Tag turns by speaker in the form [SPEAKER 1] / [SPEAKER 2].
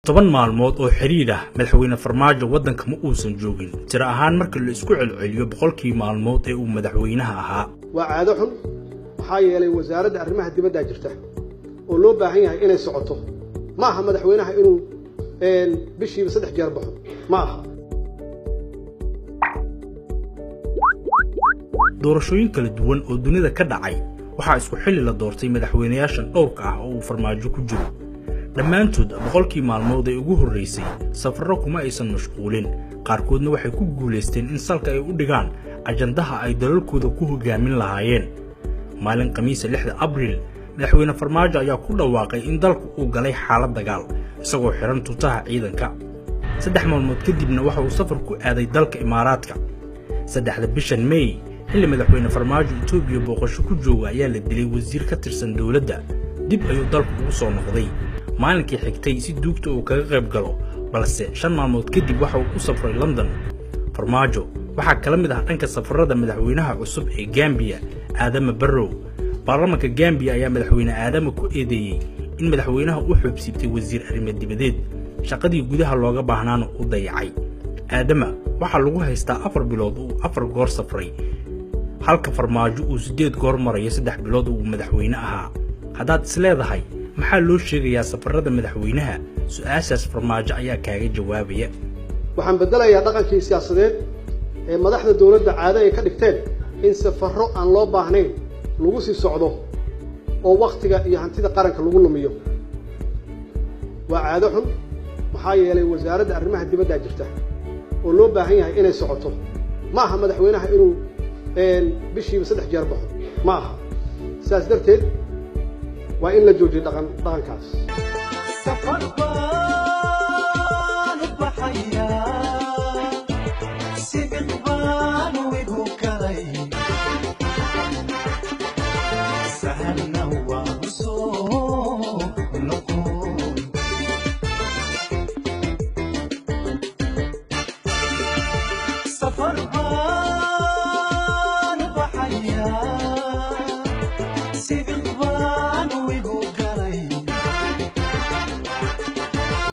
[SPEAKER 1] 10 maalmood oo xidhiidh ah Madaxweyne Farmaajo waddanka ma uusan joogin, tiro ahaan marka la isku celceliyo 100-kii maalmood ee uu madaxweynaha ahaa.
[SPEAKER 2] Waa caado xun, maxaa yeelay wasaaradda arrimaha dibaddaa jirta oo loo baahan yahay inay socoto. Ma aha madaxweynaha inuu bishiiba 3 jeer baxo, ma aha.
[SPEAKER 1] Doorashooyin kala duwan oo dunida ka dhacay waxaa isku xilli la doortay madaxweynayaashan dhowrka ah oo uu Farmaajo ku jiro. Dhammaantood 100-kii maalmood ee ugu horraysay safarro kuma aysan mashquulin, qaarkoodna waxay ku guulaysteen in salka ay u dhigaan ajandaha ay dalalkooda ku hoggaamin lahaayeen. Maalin Khamiisa, 6da Abriil, Madaxweyne Farmaajo ayaa ku dhawaaqay in dalku uu galay xaalad dagaal, isagoo xidhan tutaha ciidanka. 3 maalmood kadibna waxa uu safar ku aaday dalka Imaaraadka. 3da bishan Mey, xilli Madaxweyne Farmaajo Etoobiya booqasho ku jooga, ayaa la dilay wasiir ka tirsan dowladda. Dib ayuu dalku ugu soo noqday maalinkii xigtay si duugta uu kaga qayb galo, balse 5 maalmood kadib waxa uu u safray London. Farmaajo waxaa kala mid ah dhanka safarada madaxweynaha cusub ee Gambiya, Aadama Barrow. Baarlamanka Gambiya ayaa Madaxweyne Aadama ku eedeeyey in madaxweynaha u xoobsiibtay wasiir arrimo dibadeed, shaqadii gudaha looga baahnaana u dayacay. Aadama waxaa lagu haystaa 4 bilood uu 4 goor safray, halka Farmaajo uu 8 goor marayo 3 bilood uu madaxweyne ahaa. Haddaad is leedahay maxaa loo sheegayaa safarada madaxweynaha, su-aashaas Farmaajo ayaa kaaga jawaabaya.
[SPEAKER 2] Waxaan beddelayaa dhaqankii siyaasadeed ee madaxda dowladda caado ay ka dhigteen in safarro aan loo baahnayn lagu sii socdo oo wakhtiga iyo hantida qaranka lagu lumiyo. Waa caado xun, maxaa yeelay wasaaradda arrimaha dibaddaa jirta oo loo baahan yahay inay socoto. Ma aha madaxweynaha inuu bishiiba 3 jeer baxo, ma aha. Sidaas darteed waa in la joojiyo dhaqan dhaqankaas. Safar baan u baxayaa, sibiq baan igu galay, sahalna waa u soo noqon. Safar baan u baxayaa, sibiq